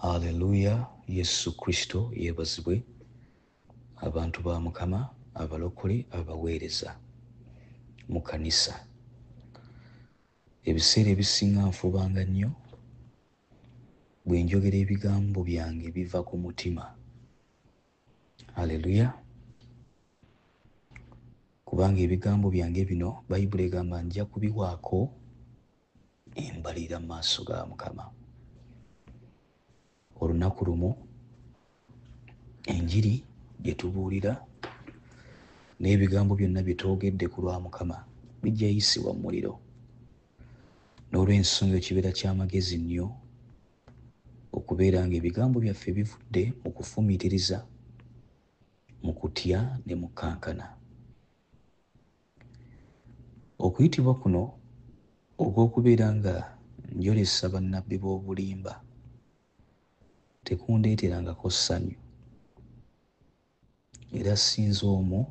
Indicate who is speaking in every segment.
Speaker 1: Hallelujah, Yesu Kristo yeebazibwe. Abantu ba Mukama, abalokole, abaweereza mu kanisa. Ebiseera ebisinga nfubanga nnyo bwe njogera ebigambo byange biva ku mutima. Hallelujah. Kubanga ebigambo byange bino Bayibuli egamba nja kubiwaako embalirira mu maaso ga Mukama. Olunaku lumu enjiri gye tubuulira n'ebigambo byonna bye twogedde ku lwa Mukama bijja yisibwa mu muliro. N'olw'ensonga eyo kibeera kya magezi nnyo okubeera ng'ebigambo byaffe bivudde mu kufumiitiriza, mu kutya ne mu kankana. Okuyitibwa kuno okw'okubeera nga njolesa bannabbi b'obulimba tekundeeterangako ssanyu. Era sinze omu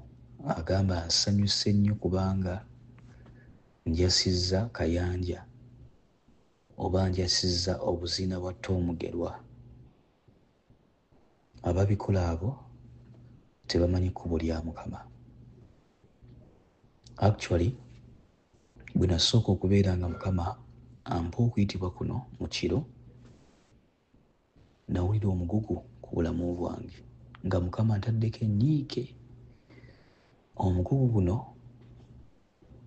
Speaker 1: agamba nsanyuse nnyo kubanga njasizza Kayanja oba njasizza obuziina bwa Tom Mugerwa. Ababikola abo tebamanyi kkubo lya Mukama. Actually, bwe nasooka okubeera nga Mukama ampa okuyitibwa kuno mu kiro, nawulira omugugu ku bulamu bwange nga Mukama ntaddeko ennyiike. Omugugu guno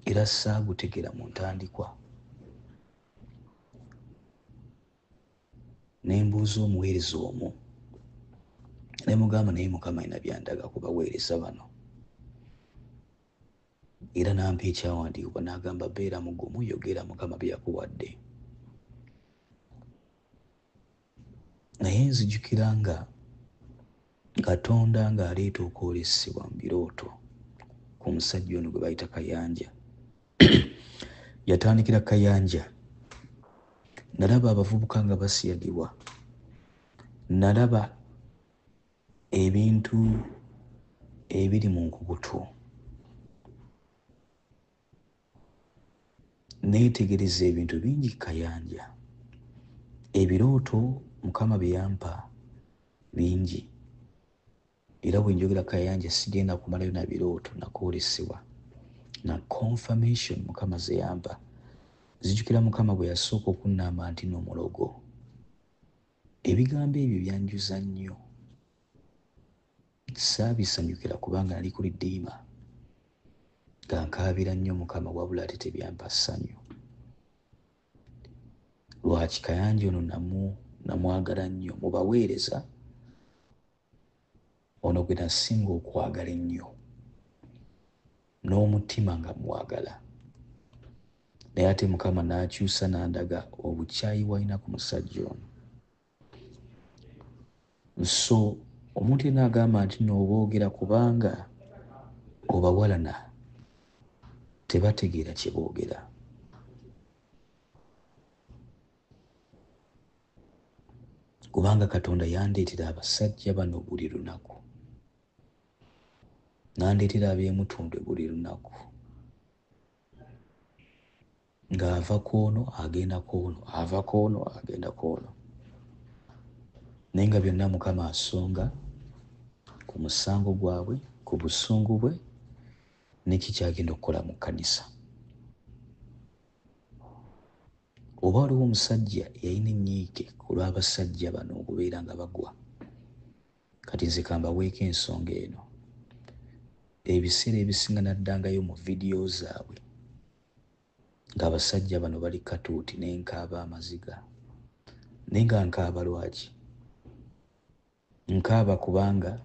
Speaker 1: era saagutegera mu ntandikwa. Ne mbuuza omuweereza omu, ne mugamba naye Mukama alina by'andaga ku baweereza bano. Era n'ampa ekyawandiikibwa n'agamba beera mugumu, yogera Mukama bye yakuwadde. Naye nzijukira nga Katonda ng'aleeta okwolesebwa mu birooto ku musajja ono gwe bayita Kayanja. Yatandikira Kayanja. Nalaba abavubuka nga basiyagibwa. Nalaba ebintu ebiri mu nkukutu. Neetegereza ebintu bingi Kayanja. Ebirooto Mukama bye yampa bingi. Era bwe njogera Kayanja sigenda kumalayo na birooto na kwolesebwa na confirmation Mukama ze yampa. Nzijukira Mukama bwe yasooka okunnamba nti no mulogo. Ebigambo ebyo byanjuza nnyo. Saabisanyukira kubanga nali ku Redeemer nga nkaabira nnyo Mukama wabula ate tebyampa ssanyu. Lwaki Kayanja ono namwagala nnyo mu baweereza ono gwe nasinga okwagala ennyo n'omutima nga mwagala. Naye ate Mukama n'akyusa n'andaga obukyayi bw'alina ku musajja ono. So omuntu yenna agamba nti n'oboogera kubanga obawalana tebategeera kye boogera. Kubanga Katonda yandeetera abasajja bano buli lunaku. N'andeetera ab'emutundwe buli lunaku. Ng'ava ku ono agenda ku ono, ava ku ono agenda ku ono. Naye nga byonna Mukama asonga ku musango gwabwe, ku busungu bwe, ne ki ky'agenda okukola mu kkanisa. Oba waliwo omusajja eyalina ennyiike ku lw'abasajja bano okubeera nga bagwa. Kati nze kambaweeko ensonga eno. Ebiseera ebisinga naddangayo mu vidiyo zaabwe ng'abasajja bano bali katuuti ne nkaaba amaziga. Naye nga nkaaba lwaki? Nkaaba kubanga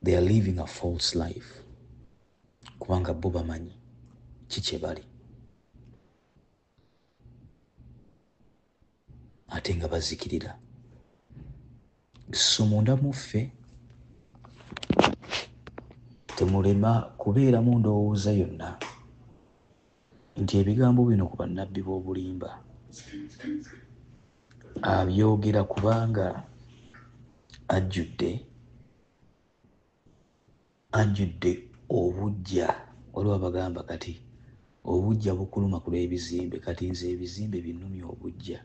Speaker 1: they are living a false life. Kubanga bo bamanyi ki kye bali. Ate nga bazikirira. So munda mu ffe temulema kubeeramu ndowooza yonna nti ebigambo bino ku bannabbi b'obulimba abyogera kubanga ajjudde obuggya. Waliwo abagamba kati obuggya bukuluma ku lw'ebizimbe, kati nze ebizimbe binnumya obuggya.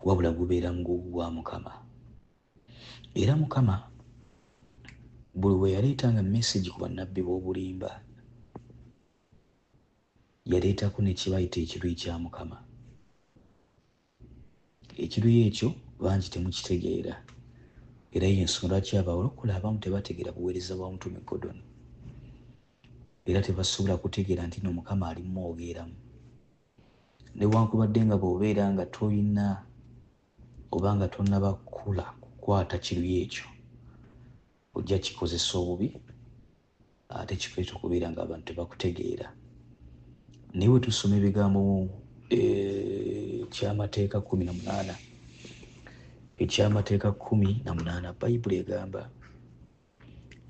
Speaker 1: Wabula gubeera mugugu gwa Mukama. Era Mukama buli we yaleetanga message ku bannabbi b'obulimba, yaleetako ne kye bayita ekiruyi kya Mukama. Ekiruyi ekyo bangi temukitegeera, era y'ensonga lwaki abalokole abamu tebategeera buweereza bwa Mutume Gordon, era tebasobola kutegeera nti no Mukama ali mumwogeramu. Newankubadde nga bw'obeera nga toyina oba nga tonnaba kukula kukwata kiruyi ekyo, ojja kikozesa obubi, ate kikuleeta okubeera nga abantu tebakutegeera. Naye bwe tusoma ebigambo mu Ekyamateeka 18, Ekyamateeka 18, Bayibuli egamba,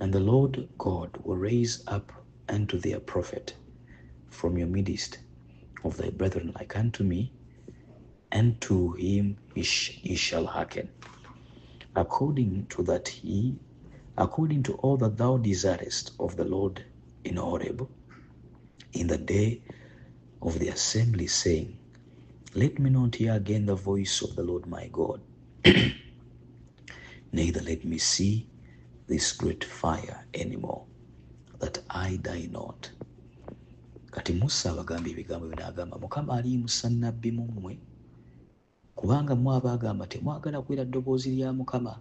Speaker 1: "And the Lord God will raise up unto thee a prophet from your midst of thy brethren like unto me, and to him ye shall hearken, according to all that thou desirest of the Lord in Horeb in the day of the assembly, saying, Let me not hear again the voice of the Lord my God, neither let me see this great fire anymore, that I die not." Kati Musa abagamba ebigambo bino, agamba Mukama aliyimusa nnabbi mu mmwe, kubanga mmwe abaagamba temwagala kuwulira ddoboozi lya Mukama.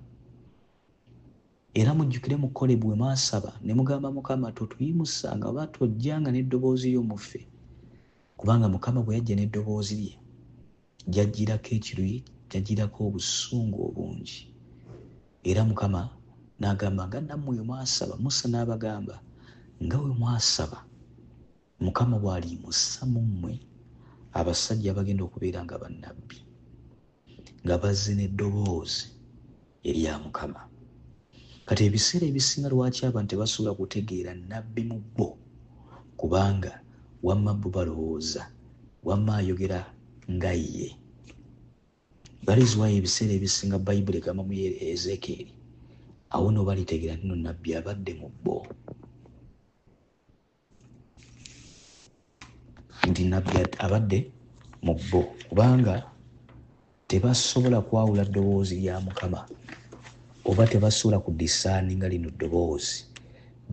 Speaker 1: Era mujjukire mu Kolebu bwe mwasaba ne mugamba Mukama, totuyimusanga oba tojjanga n'eddoboozi lyo mu ffe, kubanga Mukama bwe yajja n'eddoboozi lye, jajjirako ekiruyi, jajjirako obusungu obungi. Era Mukama n'agamba nga nammwe bwe mwasaba, Musa n'abagamba nga bwe mwasaba, Mukama bw'aliyimusa mu mmwe abasajja abagenda okubeera nga bannabbi, nga bazze n'eddoboozi erya Mukama. Kati ebiseera ebisinga lwaki abantu tebasobola kutegeera nnabbi mu bo? Kubanga wamma bo balowooza wamma ayogera nga ye. That is why ebiseera ebisinga Bayibuli egamba mu Ezeekyeri, awo no balitegeera nti no nnabbi abadde mu bo, nti nnabbi abadde mu bo, kubanga tebasobola kwawula ddoboozi lya Mukama oba tebasobola kudiscerninga lino ddoboozi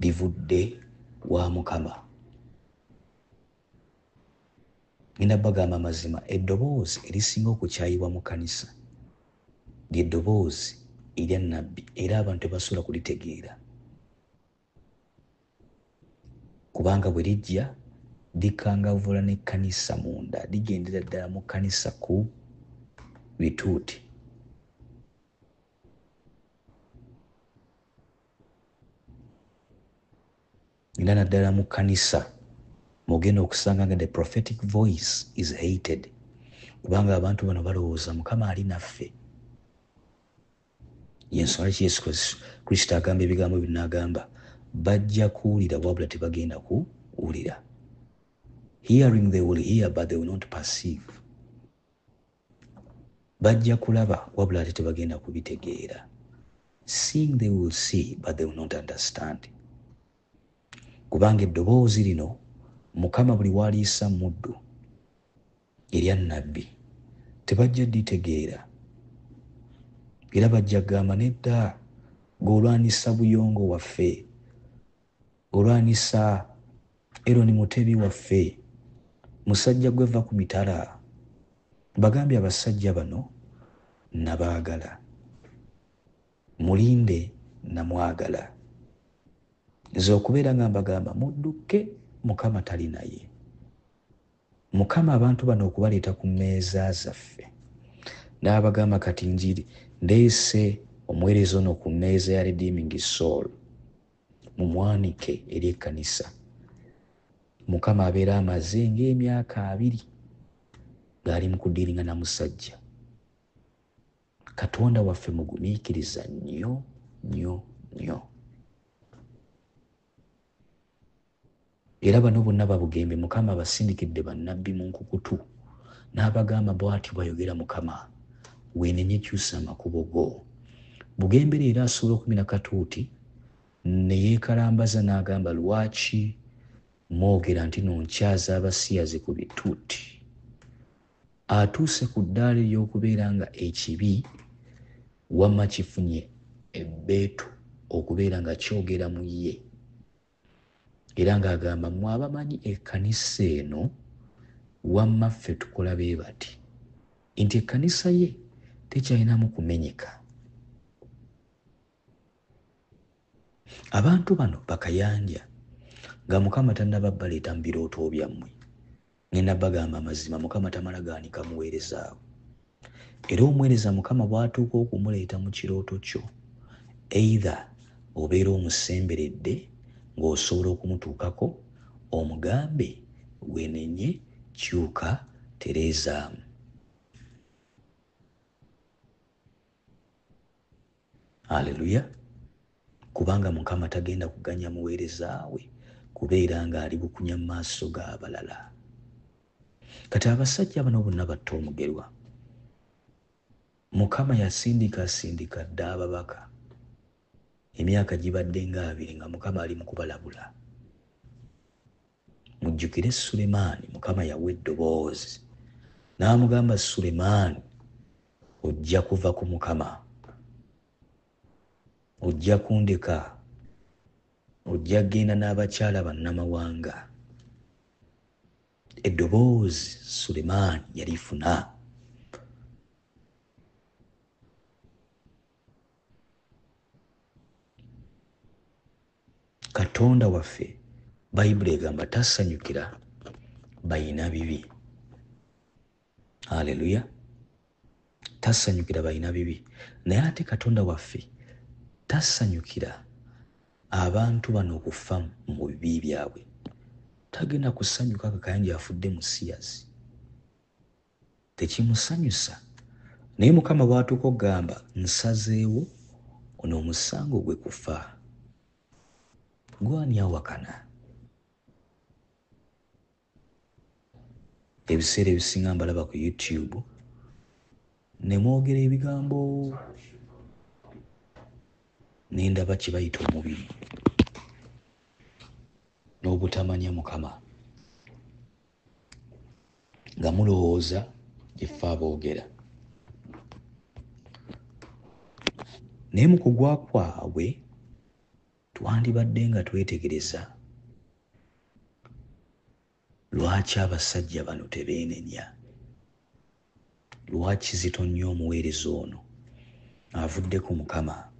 Speaker 1: livudde wa Mukama. Ngenda bagamba amazima, eddoboozi erisinga okukyayibwa mu kkanisa lyeddoboozi erya nnabbi, era abantu tebasobola kulitegeera, kubanga bwe lijja likangavvula n'ekkanisa munda, ligendera ddala mu kkanisa ku bituuti. Era naddala mu kkanisa mugenda okusanga nga the prophetic voice is hated, kubanga abantu bano balowooza Mukama ali naffe. Yensonga ki Yesu Kristo agamba ebigambo bino, n'agamba bajja kuwulira wabula tebagenda kuwulira. Hearing they will hear, but they will not perceive. Bajja kulaba wabula ate tebagenda kubitegeera. Seeing they will see, but they will not understand, kubanga eddoboozi lino Mukama buli waliisa muddu erya nnabbi tebajja litegeera, era bajja kugamba nedda, ng'olwanisa Buyongo waffe, olwanisa Eroni Mutebi waffe, musajja gwe va ku mitala. Bagambye abasajja bano nabaagala, mulinde namwagala. Nze okubeera nga mbagamba mudduke, Mukama tali naye. Mukama abantu bano okubaleeta ku mmeeza zaffe, n'abagamba kati njiri ndeese omuweereza ono ku mmeeza ya Redeeming Soul, mumwanike eri ekkanisa. Mukama abeera amaze ng'emyaka 20 ng'ali mu kudealinga na musajja. Katonda waffe mugumiikiriza nnyo nnyo nnyo. Era bano bonna babugembe Mukama abasindikidde bannabbi mu nkukutu, n'abagamba bw'ati bw'ayogera Mukama, weenenye, kyusa amakubo go. Bugembe leero asobola okumira katuuti ne yeekalambaza n'agamba, lwaki mwogera nti no nkyaza abasiyazi ku bituuti? Atuuse ku ddaala ery'okubeera nga ekibi wamma kifunye ebbeetu okubeera nga kyogera mu ye, era ng'agamba, mmwe abamanyi ekkanisa eno, wamma ffe tukola bwe bati, nti ekkanisa ye tekyalinamu kumenyeka. Abantu bano bakayanja nga Mukama tannaba baleeta mu birooto byammwe. Ngenda bagamba amazima, Mukama tamala gaanika muweereza we. Era omuweereza Mukama bw'atuuka okumuleeta mu kirooto kyo, either obeera omusemberedde ng'osobola okumutuukako, omugambe wenenye, kyuka, tereezaamu. Aleluya! Kubanga Mukama tagenda kuganya muweereza we kubeera ng'ali bukunya mu maaso g'abalala. Kati abasajja bano bonna batta omugerwa. Mukama yasindikasindika dda ababaka. Emyaka gibadde nga abiri nga Mukama ali mu kubalabula. Mujjukire Sulemaani, Mukama yawa eddoboozi n'amugamba, Sulemaani, ojja kuva ku Mukama, ojja kundeka, ojja kugenda n'abakyala bannamawanga. Eddoboozi Sulemaani yalifuna. Katonda waffe Bayibuli egamba tasanyukira bayina bibi. Haleluya! Tasanyukira balina bibi, naye ate Katonda waffe tasanyukira abantu bano okufa mu bibi byabwe. Tagenda kusanyuka nga Kayanja afudde musiyazi, tekimusanyusa. Naye Mukama bw'atuuka okugamba nsazeewo ono omusango gwe kufa, gwani awakana? Ebiseera ebisinga mbalaba ku YouTube ne mwogera ebigambo ne ndaba kye bayita omubiri n'obutamanya Mukama, nga mulowooza gye ffe aboogera. Naye mu kugwa kwabwe twandibadde nga twetegereza lwaki abasajja bano tebeenenya, lwaki kizito nnyo omuweereza ono avudde ku Mukama,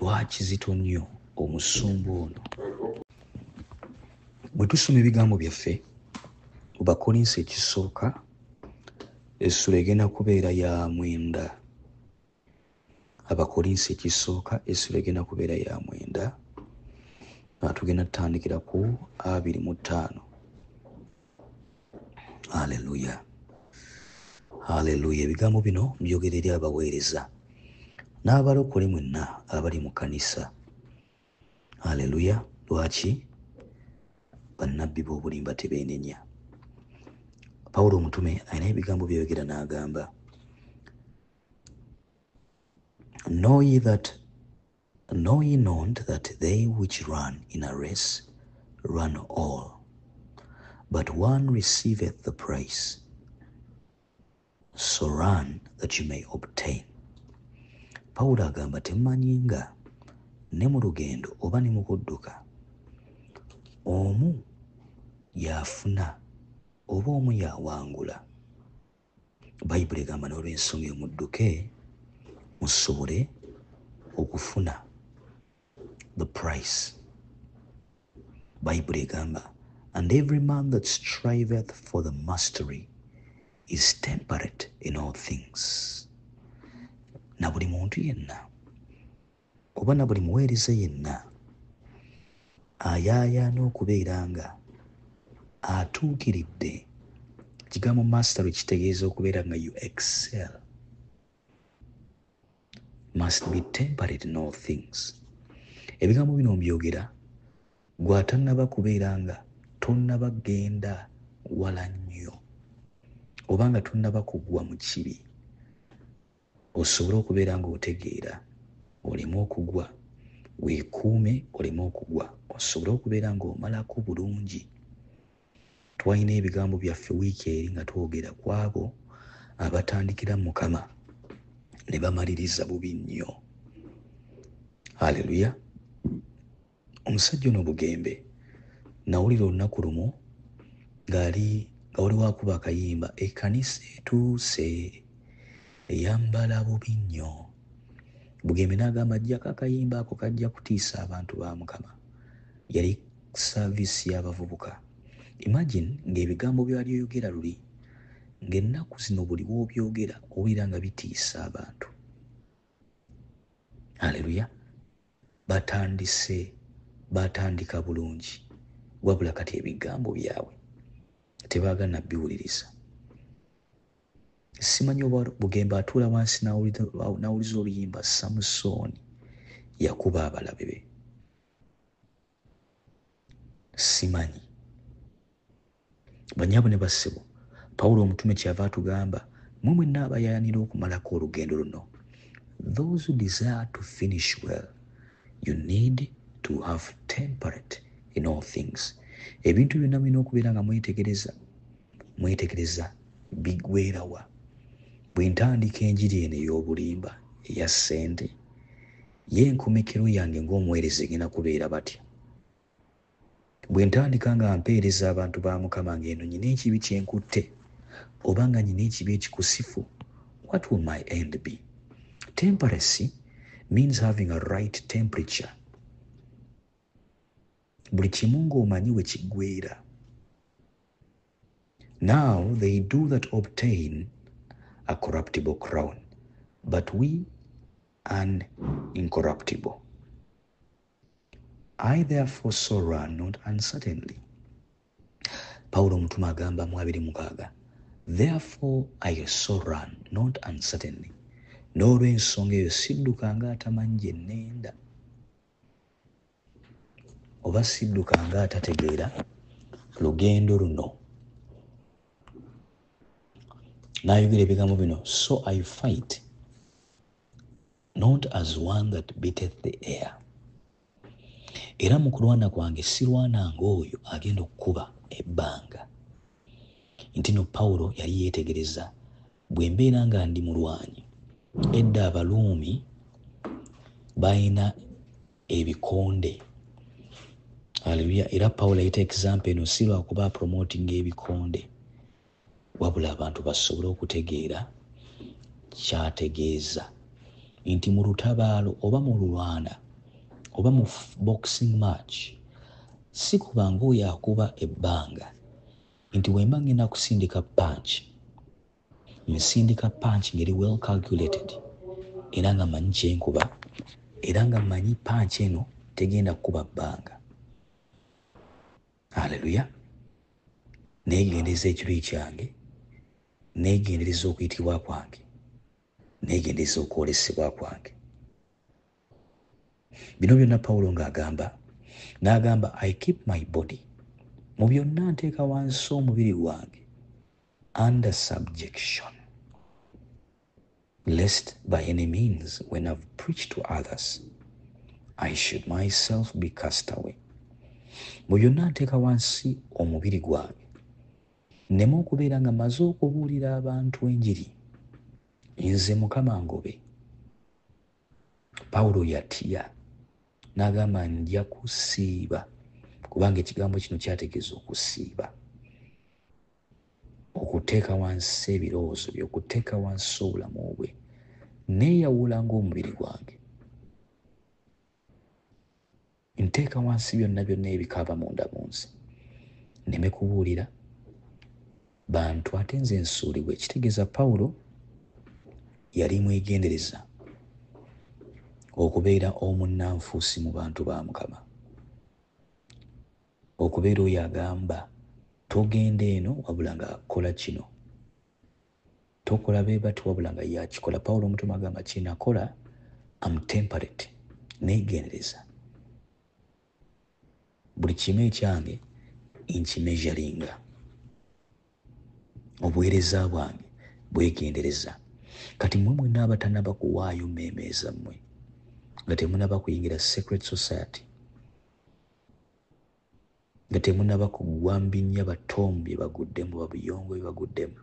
Speaker 1: lwaki kizito nnyo omusumba ono. Bwe tusoma ebigambo byaffe mu Bakkolinso ekisooka, essula egenda kubeera ya 9. Abakolinso ekisooka essula egenda kubeera ya 9, nga tugenda tutandikira ku 25. Haleluya, haleluya. Ebigambo bino mbyogera eri abaweereza n'abalokole mwenna abali mu kkanisa. Haleluya. Lwaki bannabbi b'obulimba tebeenenya? Pawulo omutume alina ebigambo by'ayogera n'agamba, Know ye that, know ye not that they which run in a race run all, but one receiveth the prize. So run that you may obtain. Pawulo agamba temumanyi nga ne mu lugendo oba ne mu kudduka omu y'afuna oba omu y'awangula. Bayibuli egamba n'olw'ensonga eyo mudduke musobole okufuna the price. Bayibuli egamba, and every man that striveth for the mastery is temperate in all things. Na buli muntu yenna oba na buli muweereza yenna ayaayaana okubeera nga atuukiridde. Ekigambo mastery kitegeeza okubeera nga you excel. Must be temperate in all things. Ebigambo bino mbyogera gw'atannaba kubeera nga tonnaba genda wala nnyo oba nga tonnaba kugwa mu kibi, osobole okubeera ng'otegeera oleme okugwa, weekuume oleme okugwa, osobole okubeera ng'omalako bulungi. Twalina ebigambo byaffe wiiki eri nga twogera ku abo abatandikira Mukama ne bamaliriza bubi nnyo. Haleluya! Omusajja ono Bugembe nawulira olunaku lumu ng'ali nga waliwo akuba akayimba, ekkanisa etuuse eyambala bubi nnyo. Bugembe n'agamba ajjako akayimba ako kajja kutiisa abantu ba Mukama. Yali service y'abavubuka. Imagine ng'ebigambo byali oyogera luli ng'ennaku zino buli w'obyogera owulira nga bitiisa abantu. Haleluya! Batandise, batandika bulungi, wabula kati ebigambo byabwe tebaagala na biwuliriza. Simanyi oba Bugembe atuula wansi n'awuliza oluyimba Samusooni yakuba abalabe be. Simanyi. Bannyabo ne bassebo, Pawulo omutume kyeyava atugamba, mmwe mwenna abayaayanira okumalako olugendo luno, those who desire to finish well, you need to have temperate in all things. Ebintu byonna mulina okubeera nga mwetegereza, mwetegereza bigwera wa. Bwe ntandika enjiri eno ey'obulimba eya ssente, ye enkomekero yange ng'omuweereza egenda kubeera batya? Bwe ntandika nga mpeereza abantu ba Mukama ng'eno nyina ekibi kye nkutte oba nga nyina ekibi ekikusifu, what will my end be? Temperance means having a right temperature. Buli kimu ng'omanyi we kiggweera. Now they do that obtain a corruptible crown, but we an incorruptible. I therefore so run not uncertainly. Pawulo omutume agamba mu 26, therefore I so run not uncertainly. N'olw'ensonga eyo sidduka ng'atamanyi gye nnenda, oba sidduka ng'atategeera lugendo luno. N'ayogera ebigambo bino, so I fight not as one that beateth the air. Era mu kulwana kwange sirwana ng'oyo agenda okukuba ebbanga. Nti no Pawulo yali yeetegereza, bwe mbeera nga ndi mulwanyi, edda Abaluumi balina ebikonde. Haleluya. Era Pawulo ayita example eno si lwakuba apromotinga ebikonde, wabula abantu basobole okutegeera kyategeeza nti mu lutabaalo oba mu lulwana oba mu boxing match si kubanga oyo akuba ebbanga, nti bwemba ngenda kusindika punch, nsindika punch ngeri well calculated, era nga manyi kyenkuba, era nga manyi punch eno tegenda kukuba bbanga. Haleluya. Neegendereza ekiruyi kyange, neegendereza okuyitibwa kwange, neegendereza okwolesebwa kwange. Bino byonna Pawulo ng'agamba, n'agamba I keep my body, mu byonna nteeka wansi omubiri gwange under subjection, lest by any means when I've preached to others I should myself be cast away. Mu byonna nteeka wansi omubiri gwange, nneme okubeera nga mmaze okubuulira abantu enjiri, nze Mukama ngobe. Pawulo yatya n'agamba nja kusiiba, kubanga ekigambo kino kyategeeza okusiiba, okuteeka wansi ebirowoozo bye, okuteeka wansi obulamu bwe, neeyawula ng'omubiri gwange, nteeka wansi byonna byonna ebikaaba munda mu nsi, nneme kubuulira bantu ate nze nsuulibwe. Kitegeeza Pawulo yali mwegendereza okubeera omunnanfuusi mu bantu ba Mukama, okubeera oyo agamba togenda eno wabula ng'akola kino, tokola bwe bati wabula nga ye akikola. Pawulo omutume agamba kyenakola, am temperate, neegendereza buli kimu ekyange nkimeasuringa, obuweereza bwange bwegendereza. Kati mmwe mwenna abatannaba kuwaayo mmeeme zammwe nga temunnaba kuyingira secret society, Nga temunnaba kugwa mu binnya ba Tom bye baguddemu, babuyongo bye baguddemu.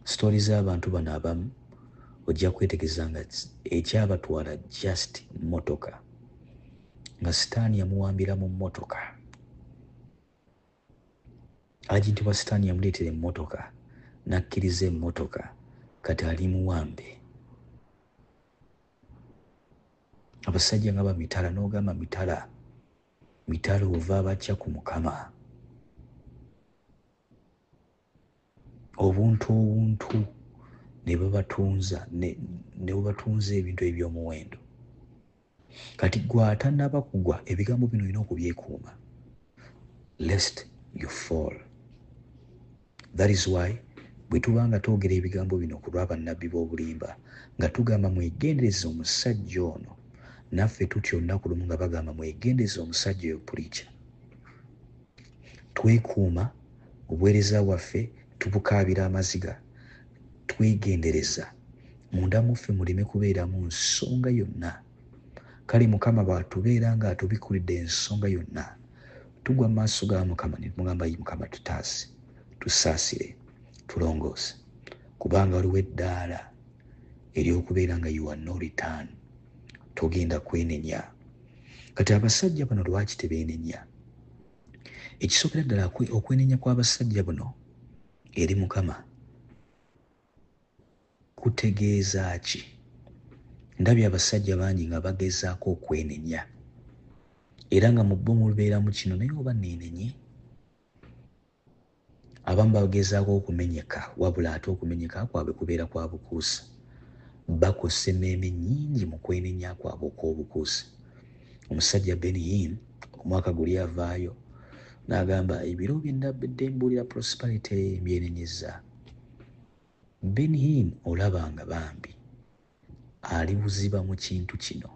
Speaker 1: Story z'abantu bano abamu ojja kwetegereza nga ekyabatwala just mmotoka, nga sitaani yamuwambira mu mmotoka. Agenti wa sitaani yamuleetera emmotoka n'akkiriza emmotoka, kati ali muwambe. Abasajja nga bamitala n'ogamba mitala, mitala ova batya ku Mukama. Obuntu obuntu ne babatunza ne babatunza ebintu eby'omuwendo. Kati gwe atannaba kugwa ebigambo bino olina okubyekuuma lest you fall. That is why bwe tuba nga twogera ebigambo bino ku lw'abannabbi b'obulimba nga tugamba mwegendereze omusajja ono, naffe tutya olunaku lumu nga bagamba mwegendereze omusajja oyo preacher. Twekuuma obuweereza bwaffe, tubukaabira amaziga, twegendereza munda muffe muleme kubeeramu nsonga yonna. Kale Mukama bw'atubeera ng'atubikkulidde ensonga yonna, tugwa mu maaso ga Mukama ne tumugamba, Ayi Mukama tutaase, tusaasire, tulongoose, kubanga waliwo eddaala ery'okubeera nga you are no return, togenda kwenenya. Kati abasajja bano lwaki tebeenenya? Ekisookera ddala okwenenya kw'abasajja buno eri Mukama kutegeeza ki? Ndabye abasajja bangi nga bagezaako okwenenya era nga mu bo mubeeramu kino, naye oba neenenye. Abamu bagezaako okumenyeka, wabula ate okumenyeka kwabwe kubeera kwa bukuusa. Bakosa emmeeme nnyingi mu kwenenya kwabwe okw'obukuusa. Omusajja Benny Hinn omwaka guli avaayo n'agamba ebiro bye ndabadde mbuulira prosperity mbyenenyezza. Benny Hinn olaba nga bambi ali buziba mu kintu kino,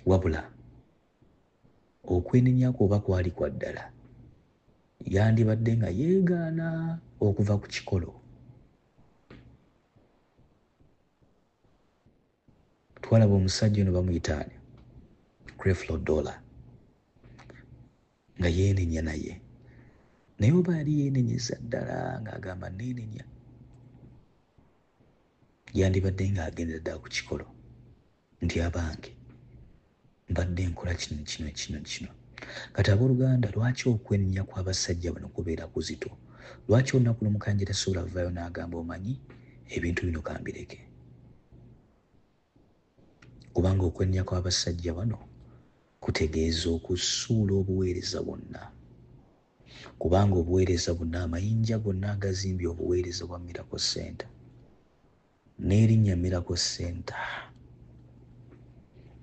Speaker 1: wabula okwenenya kwe oba kwali kwa ddala, yandibadde nga yeegaana okuva ku kikolo. Twalaba omusajja ono bamuyita ani, Creflo Dollar, nga yeenenya naye, naye oba yali yeenenyeza ddala ng'agamba neenenya, yandibadde ng'agendera ddala ku kikolo nti abange mbadde nkola kino kino kino kino. Kati abooluganda, lwaki okwenenya kw'abasajja bano kubeera kuzito? Lwaki olunaku lumu Kayanja tasobola vaayo n'agamba omanyi ebintu bino kambireke? Kubanga okwenenya kw'abasajja bano kutegeeza okusuula obuweereza bwonna, kubanga obuweereza bwonna, amayinja gonna agazimbye obuweereza bwa Miracle Center n'erinnya Miracle Center,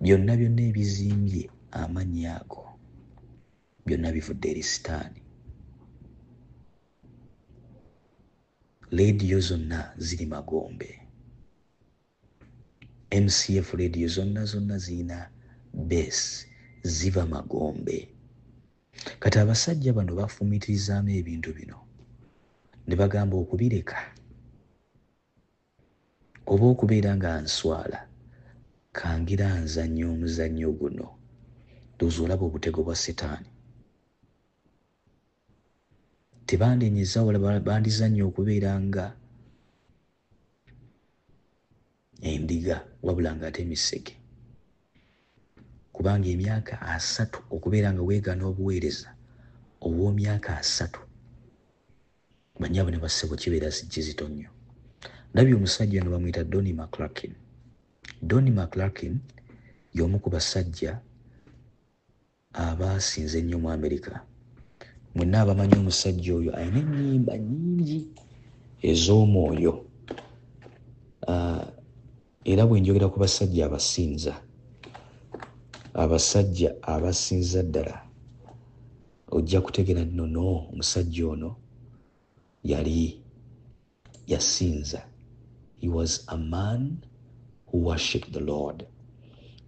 Speaker 1: byonna byonna ebizimbye amannya ago byonna bivudde eri Sitaani. Leediyo zonna ziri magombe, MCF leediyo zonna zonna zirina base, ziva magombe. Kati abasajja bano bafumiitirizaamu ebintu bino ne bagamba okubireka oba okubeera nga nswala, kangira nzannya omuzannyo guno. Ndowooza olaba obutego bwa Sitaani. Tebandenyeza wala, bandizannya okubeera nga endiga wabula ng'ate emisege, kubanga emyaka 30 okubeera nga weegaana obuweereza obw'omyaka 30, bannyabo ne bassebo, kibeera kizito nnyo. Ndabye omusajja ono bamuyita Donnie McClurkin. Donnie McClurkin y'omu ku basajja abaasinze ennyo mu Amerika. Mwenna abamanyi omusajja oyo alina ennyimba nnyingi ez'omwoyo. Era bwe njogera ku basajja abasinza, abasajja abasinza ddala, ojja kutegeera nti no omusajja ono yali yasinza. He was a man who worshipped the Lord.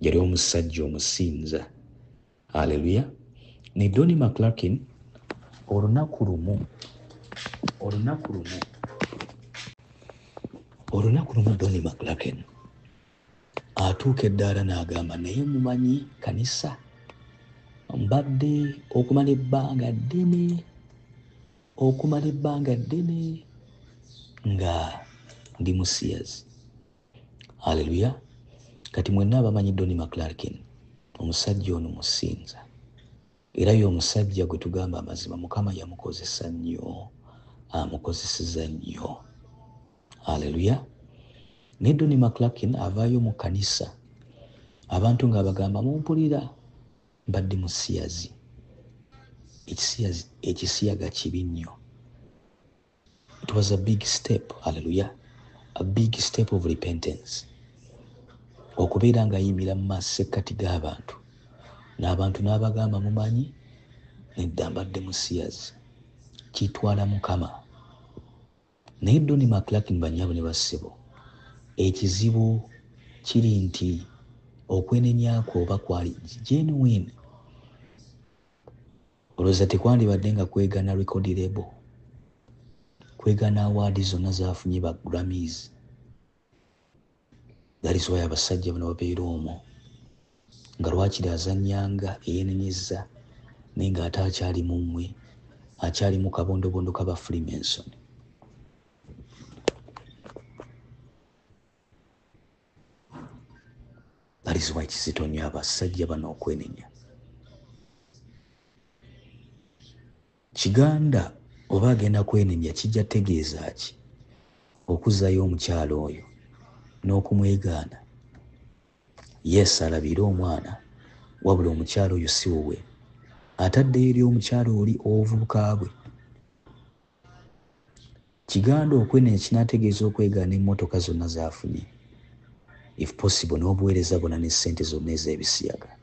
Speaker 1: Yali omusajja omusinza. Haleluya. Ne Donnie McClurkin olunaku lumu, olunaku lumu, olunaku lumu Donnie McClurkin atuuka eddaala n'agamba, naye mumanyi kanisa Mbadde okumala ebbanga ddene, okumala ebbanga ddene nga ndi musiyazi. Haleluya. Kati mwenna abamanyi Donny McClurkin, omusajja ono musinza, era ye omusajja gwe tugamba amazima Mukama yamukozesa nnyo, amukozeseza nnyo. Haleluya. Naye Donny McClurkin avaayo mu kkanisa, abantu ng'abagamba mumpulira, mbadde musiyazi. Ekisiyaga kibi nnyo. It was a big step, hallelujah, a big step of repentance. Okubeera ng'ayimira mu masekkati g'abantu, n'abantu n'abagamba mumanyi, nedda mbadde musiyazi. Kitwala Mukama. Naye Donny McClurkin bannyabo ne bassebo, ekizibu kiri nti okwenenya kwe oba kwali genuine. Olowooza tekwandibadde nga kwegana record label, kwegana award zonna z'afunye ba Grammys. That is why abasajja bano babeera omwo nga lwakiri azannyanga eyenenyezza, naye ng'ate akyali mu mmwe, akyali mu kabondobondo k'aba Freemason. That is why kizito nnyo abasajja bano okwenenya. Kiganda oba agenda kwenenya kijja tegeeza ki okuzzayo omukyala oyo n'okumwegaana? Yes, alabire omwana, wabula omukyala oyo si wuwe. Ataddeyo eri omukyala oli ow'obuvubuka bwe. Kiganda okwenenya kinaategeeza okwegaana emmotoka zonna z'afunye, if possible n'obuweereza bwonna ne ssente zonna ez'ebisiyaga.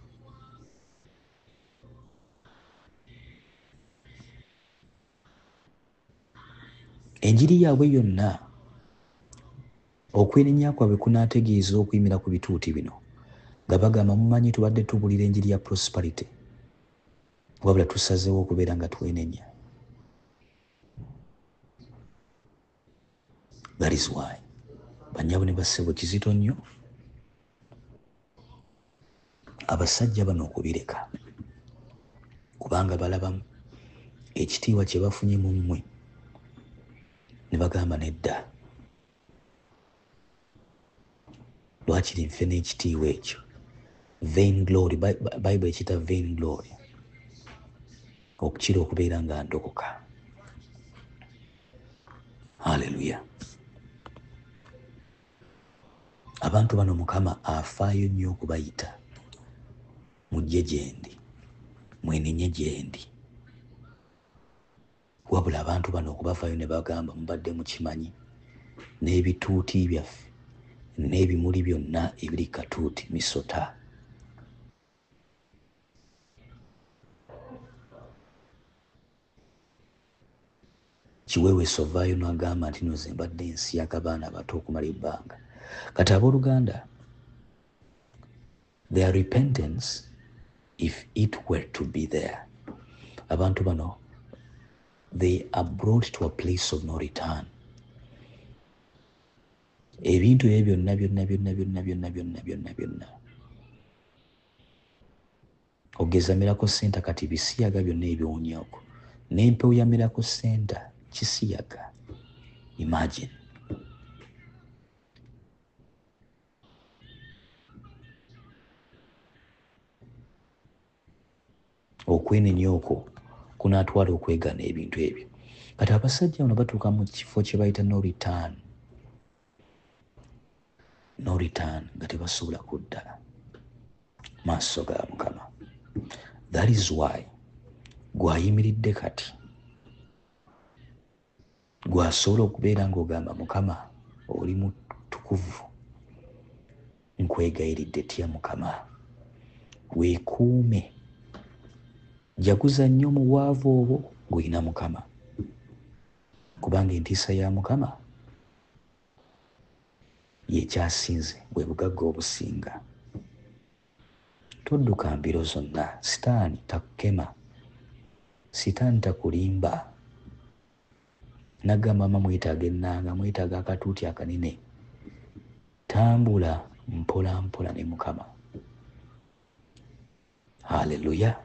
Speaker 1: Enjiri yaabwe yonna, okwenenya kwabwe kunaategeeza okuyimira ku bituuti bino nga bagamba mumanyi tubadde tubulira enjiri ya prosperity, wabula tusazeewo okubeera nga twenenya. That is why bannyabo ne bassebo kizito nnyo abasajja bano okubireka, kubanga balabamu ekitiibwa kye bafunye mu mmwe ne bagamba nedda, lwakiri nfe n'ekitiibwa ekyo. Vain glory, Bible ekiyita vain glory, okukira okubeera nga ndokoka. Haleluya. Abantu bano Mukama afaayo nnyo okubayita, mujje gye ndi, mwenenye gye ndi. Wabula abantu bano okubavaayo ne bagamba mubadde mukimanyi n'ebituuti byaffe n'ebimuli byonna ebiri katuuti misota. Kiweweesa ovaayo n'agamba nti no nze mbadde nsiyaga baana bato okumala ebbanga. Kati abooluganda, their repentance, if it were to be there, abantu bano they are brought to a place of no return. Ebintu ebyo byonna byonna byonna byonna byonna byonna byonna byonna ogeza Miracle Center, kati bisiyaga byonna ebiwunyako n'empewo ya Miracle Center kisiyaga. Imagine okwenenya okwo kunaatwala okwegaana ebintu ebyo. Kati abasajja bano batuuka mu kifo kye bayita no return, no return, nga tebasobola kudda maaso ga Mukama. That is why gw'ayimiridde kati gw'asobola okubeera ng'ogamba Mukama oli mutukuvu, nkwegayiridde tya Mukama, weekuume, jaguza nnyo mu bwavu obwo ng'olina Mukama, kubanga entiisa ya Mukama yekyasinze, bwe bugagga obusinga. Todduka mbiro zonna, sitaani takukema, sitaani takulimba. Nagamba mama mwetaaga ennanga, mwetaaga akatuuti akanene. Tambula mpola mpola ne Mukama. Haleluya.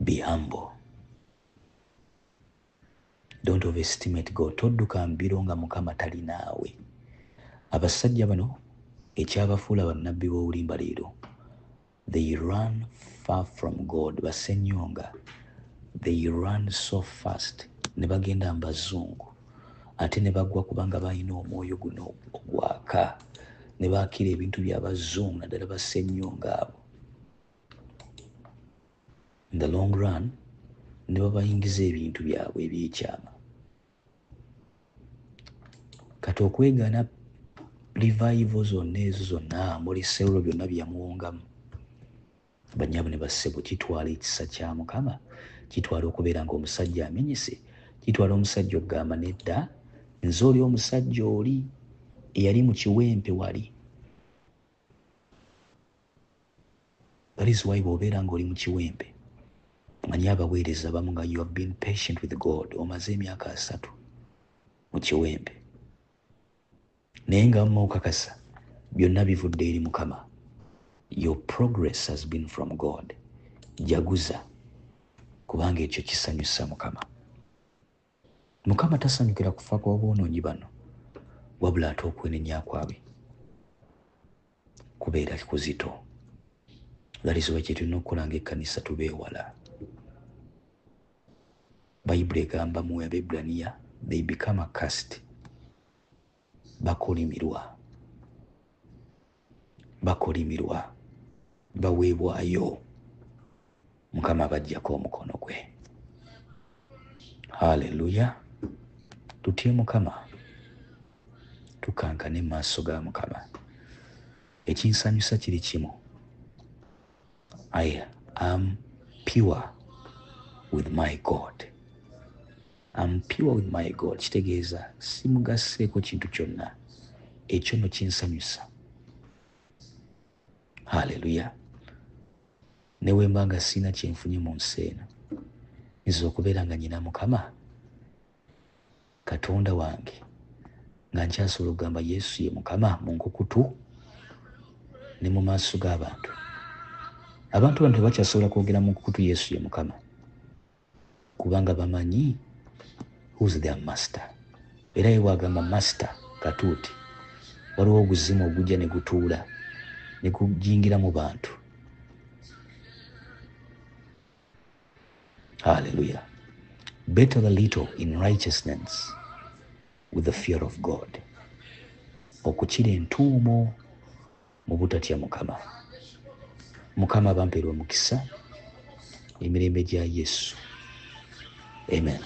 Speaker 1: Be humble. Don't overestimate God. Todduka mbiro nga Mukama tali naawe. Abasajja bano ekyabafuula bannabbi b'obulimba leero, they run far from God. Basenyonga, they run so fast ne bagenda mu bazungu ate ne bagwa kubanga balina omwoyo guno ogwaka ne baakira ebintu by'abazungu naddala basenyonga abo. In the long run ne babayingiza ebintu byabwe ebyekyama. Kati okwegaana revival zonna ezo zonna muli serulo byonna byeyamuwongamu, bannyabo ne bassebo, kitwala ekisa kya Mukama, kitwala okubeera ng'omusajja amenyese, kitwala omusajja okugamba nedda, nze oli omusajja oli eyali mu kiwempe wali. That is why bw'obeera ng'oli mu kiwempe, manyi abaweereza abamu nga you have been patient with God, omaze emyaka 30 mu kiwempe, naye nga wamma okakasa byonna bivudde eri Mukama. Your progress has been from God. Jaguza, kubanga ekyo kisanyusa Mukama. Mukama tasanyukira kufa kw'aboonoonyi bano, wabula ate okwenenya kwabwe kubeera kuzito. That is why kye tulina okukola ng'ekkanisa tubeewala. Bayibuli egamba mu Abebbulaniya, they become accursed. Bakolimirwa, bakolimirwa, baweebwayo. Mukama abaggyako omukono gwe. Haleluya! Tutye Mukama, tukankane mu maaso ga Mukama. Ekinsanyusa kiri kimu, I am pure with my God. I'm pure with my God kitegeeza simugasseeko kintu kyonna. Ekyo nno kinsanyusa. Haleluya! Ne bwe mba nga sirina kye nfunye mu nsi eno, nze okubeera nga nyina Mukama Katonda wange, nga nkyasobola okugamba Yesu ye Mukama mu nkukutu ne mu maaso g'abantu. Abantu bano tebakyasobola kwogera mu nkukutu Yesu ye Mukama, kubanga bamanyi who's their master. Era ye bw'agamba master katuuti, waliwo oguzimu ogujja ne gutuula ne gujingira mu bantu. Hallelujah. Better the little in righteousness with the fear of God, okukira entuumo mu butatya Mukama. Mukama abampeere omukisa emirembe gya Yesu. Amen.